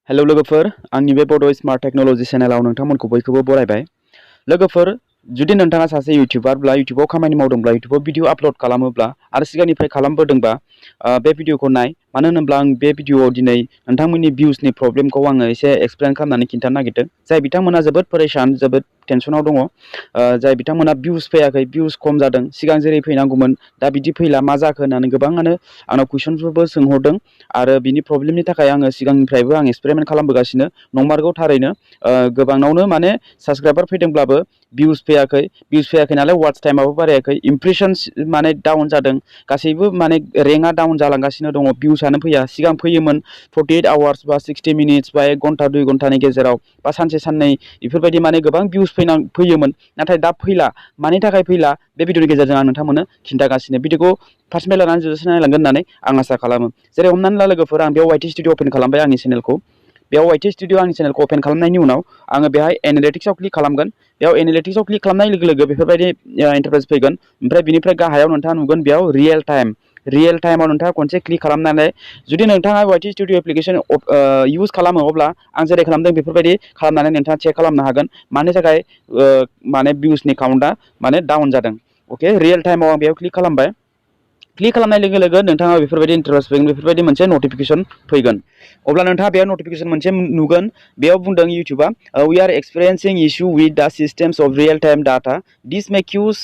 Hello लोगोफोर आंनि बे बड स्मार्ट टेक्नोलॉजी चेनेलाव नोंथांमोनखौ बयखौबो बरायबाय। लोगोफोर जुदि नोंथाङा सासे इउटिउबारब्ला इउटिउबाव खामानि मावदोंब्ला इउटिउबाव भिडिअ आपलोड खालामोब्ला आरो सिगांनिफ्राय खालामबोदोंबा बे भिडिअखौ नाय। मानो होनोब्ला आं बे भिडिअआव दिनै नोंथांमोननि भिउसनि प्रब्लेमखौ आङो एसे एक्सप्लेन खालामनानै खिन्थानो नागिरदों। जाय बिथांमोना जोबोद परेशान जोबोद टेनसनाव दङ, जाय बिथांमोना भिउस फैयाखै, भिउस खम जादों, सिगां जेरै फैनांगौमोन दा बिदि फैला, मा जाखो होननानै गोबाङानो आंनाव कुइसनफोरबो सोंहरदों। आरो बिनि प्रब्लेमनि थाखाय आङो सिगांनिफ्रायबो आं एक्सपेरिमेन्ट खालामबोगासिनो। नंमारगौ थारैनो गोबांनावनो माने साबस्क्राइबार फैदोंब्लाबो भिउस फैयाखै नालाय वाच टाइमाबो बारायाखै, इमप्रेसन्स माने डाउन जादों, गासैबो माने रेंकआ डाउन जालांगासिनो दङ, भिउसआनो फैया। सिगां फैयोमोन 48 आवार्स बा 60 मिनिट्स बा 1 घन्टा 2 घन्टानि गेजेराव बा सानसे साननै बेफोरबायदि माने गोबां भिउस फैयोमोन। नाथाय दा फैला, मानि थाखाय फैला बे भिडिअनि गेजेरजों आं नोंथांमोननो खिन्थागासिनो। भिडिअखौ फार्स्ट लानानै जोबजासिम नायलांगोन होननानै आं आसा खालामो। जेरै हमनानै ला लोगोफोर, आं बेयाव वाइटि स्टुडिअ अपेन खालामबाय आंनि चेनेलखौ। बेयाव वाइटि स्टुडिअ आंनि चेनेलखौ अपेन खालामनायनि उनाव आङो बेहाय एनालिटिक्सआव क्लिक खालामगोन। बेयाव एनालिटिक्सआव क्लिक खालामनाय लोगो लोगो बेफोरबायदि इन्टारफेस फैगोन। ओमफ्राय बिनिफ्राय गाहायाव नोंथाङा नुगोन बेयाव रियेल टाइमाव नोंथाङा खनसे क्लिक खालामनानै जुदि नोंथाङा वाइटि स्टुडिअ एप्लिकेसन इउज खालामो, अब्ला आं जेरै खालामदों बेफोरबायदि खालामनानै नोंथाङा चेक खालामनो हागोन मानि थाखाय माने भिउसनि काउन्टआ माने डाउन जादों। अके, रियेल टाइमाव आं बेयाव क्लिक खालामबाय। क्लिक खालामनाय लोगो लोगो नोंथाङा बेफोरबायदि इन्टारफेस फैगोन, बेफोरबायदि मोनसे नटिफिकेसन फैगोन। अब्ला नोंथाङा बेयाव नटिफिकेसन मोनसे नुगोन। बेयाव बुंदों इउटुबा, we are experiencing issue with the systems of real time data, this make use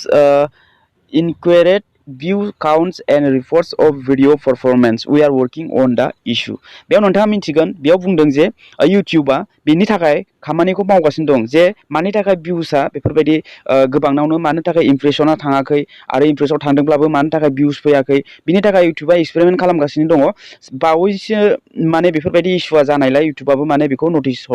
inaccurate view counts and reports of video performance, we are working on the issue। बेयाव नोंथाङा मिन्थिगोन, बेयाव बुंदों जे इउटुबा बेनि थाखाय खामानिखौ मावगासिनो दं, जे मानि थाखाय भिउसआ बेफोरबायदि गोबांनावनो मानि थाखाय इमप्रेसना थाङाखै आरो इमप्रेसनाव थांदोंब्लाबो मानि थाखाय भिउस फैयाखै, बिनि थाखाय इउटुबा एक्सपेरिमेन्ट खालामगासिनो दङ। बावैसो माने बेफोरबायदि इस्युआ जानायलाय इउटुबाबो माने बेखौ नटिफिकेसन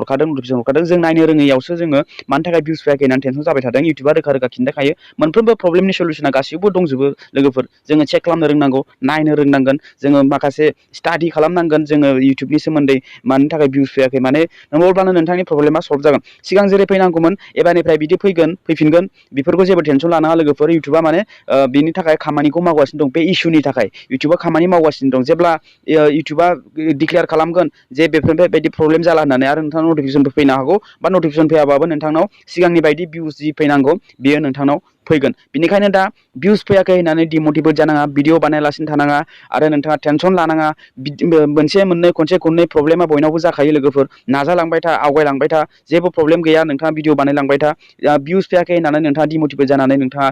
हरखादों। जों नायनो रोङैयावसो जोङो मानि थाखाय भिउस फैयाखै होननानै टेनसन जाबाय थादों। इउटुबा रोखा रोखा खिन्थाखायो, मोनफ्रोमबो प्रब्लेमनि सल्युसना गासिबो दंजोबो लोगोफोर। जोङो चेक खालामनो रोंनांगौ, नायनो रोंनांगोन, जोङो माखासे स्टाडि खालामनांगोन जोङो इउटुबनि सोमोन्दै मानि थाखाय भिउस फैयाखै, माने अब्लानो नोंथांनि प्रब्लेमा सल्भ जागोन। सिगां जेरै फैनांगौमोन एबारनिफ्राय बिदि फैफिनगोन, बेफोरखौ जेबो टेनसन लानाङा लोगोफोर। इउटुबा माने बिनि थाखाय खामानिखौ मावगासिनो दं, बे इस्युनि थाखाय इउटुबा खामानि मावगासिनो दं। जेब्ला इउटुबा डिक्लेयार खालामगोन जे बेफोरबायदि प्रब्लेम जाला होननानै, आरो नोंथांनाव नटिफिकेसनबो फैनो हागौ, बा नटिफिकेसन फैयाबाबो नोंथांनाव सिगांनि बायदि भिउस जि फैनांगौ बेयो नोंथांनाव फैगोन। बेनिखायनो दा भिउस फैयाखै होननानै डिमटिभेट जानाङा, भिडिअ बानायालासिनो थानाङा, आरो नोंथाङा टेनसन लानाङा। मोनसे मोननै खनसे खननै प्रब्लेमा बयनावबो जाखायो लोगोफोर। नाजालांबाय था, आवगायलांबाय था, जेबो प्रब्लेम गैया, नोंथाङा भिडिअ बानायलांबाय था। भिउस फैयाखै होननानै नोंथाङा डिमटिभेट जानानै नोंथाङा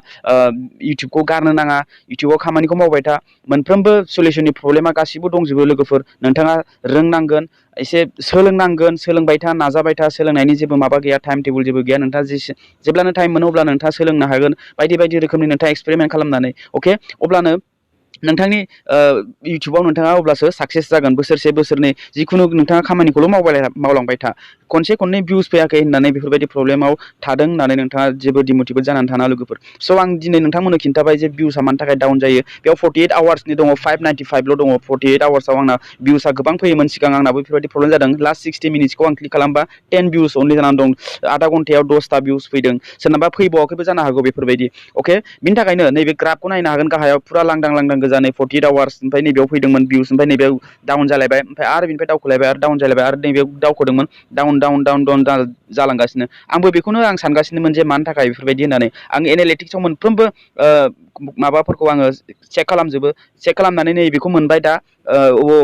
इउटुबखौ गारनो नाङा, इउटुबाव खामानिखौ मावबाय था। मोनफ्रोमबो सलिउसननि प्रब्लेमा गासिबो दंजोबो लोगोफोर। नोंथाङा रोंनांगोन, एसे सोलोंनांगोन, सोलोंबाय था, नाजाबाय था। सोलोंनायनि जेबो माबा गैया, टाइम टेबोल जेबो गैया। नोंथाङा जेब्लानो टाइम मोनो अब्ला नोंथाङा सोलोंनो हागोन, बायदि बायदि रोखोमनि नोंथाङा एक्सपेरिमेन्ट खालामनानै। अके, अब्लानो नोंथांनि इउटुबाव नोंथाङा अब्लासो साक्सेस जागोन। बोसोरसे बोसोरनै जिखुनु नोंथाङा खामानिखौल' मावलांबाय था। खनसे खननै भिउस फैयाखै होननानै बेफोरबायदि प्रब्लेमाव थादों होननानै नोंथाङा जेबो डिमटिभेट जानानै थाना लोगोफोर। स' आं दिनै नोंथांमोननो खिन्थाबाय जे भिउसआ मानि थाखाय डाउन जायो। बेयाव 48 आवार्सनि दङ, 595ल' दङ। 48 आवार्सआव आंना भिउसआ गोबां फैयोमोन सिगां, आंनाबो बेफोरबायदि प्रब्लेम जादों। लास्ट 60 मिनिट्सखौ आं क्लिक खालामबा 10 भिउस अनलि जानानै दं। आधा घन्टायाव 10ता भिउस फैदों, सोरनाबा फैबावाखैबो जानो हागौ बेफोरबायदि। अके, बिनि थाखायनो नैबे ग्राफखौ नायनो हागोन, गाहायाव फुरा लांदां गोजानै 48 आवार्स, ओमफ्राय नैबेयाव फैदोंमोन भिउस, ओमफ्राय नैबेयाव डाउन जालायबाय, ओमफ्राय आरो बिनिफ्राय दावखोलायबाय, आरो डाउन जालायबाय, आरो नैबेयाव दावखोदोंमोन, डाउन जालांगासिनो। आंबो बेखौनो आं सानगासिनोमोन जे मानि थाखाय बेफोरबायदि होननानै। आं एनालिटिक्सआव मोनफ्रोमबो माबाफोरखौ आङो चेक खालामजोबो, चेक खालामनानै नैबेखौ मोनबाय दा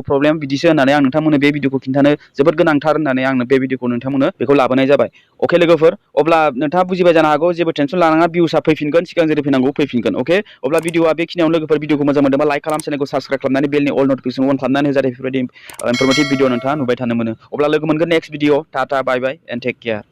प्रब्लेम बिदिसो होननानै आं नोंथांमोननो बे भिडिअखौ खिन्थानो जोबोद गोनांथार होननानै आंनो बे भिडिअखौ नोंथांमोननो बेखौ लाबोनाय जाबाय। अके लोगोफोर, अब्ला नोंथाङा बुजिबाय जानो हागौ, जेबो टेनसन लानाङा, भिउसआ फैफिनगोन, सिगां जेरै फैनांगौ फैफिनगोन। अके, अब्ला भिडिअआ बेखिनियावनो लोगोफोर। भिडिअखौ मोजां मोनदोंबा लाइक खालाम, चेनेलखौ साबस्क्राइब खालामनानै बेलनि अल नटिफिकेसन अन खालामनानै जाहाथे बेफोरबायदि इनफरमेटिभ भिडिअ नोंथाङा नुबाय थानो मोनो। अब्ला लोगो मोनगोन next video. Tata, bye bye and take care.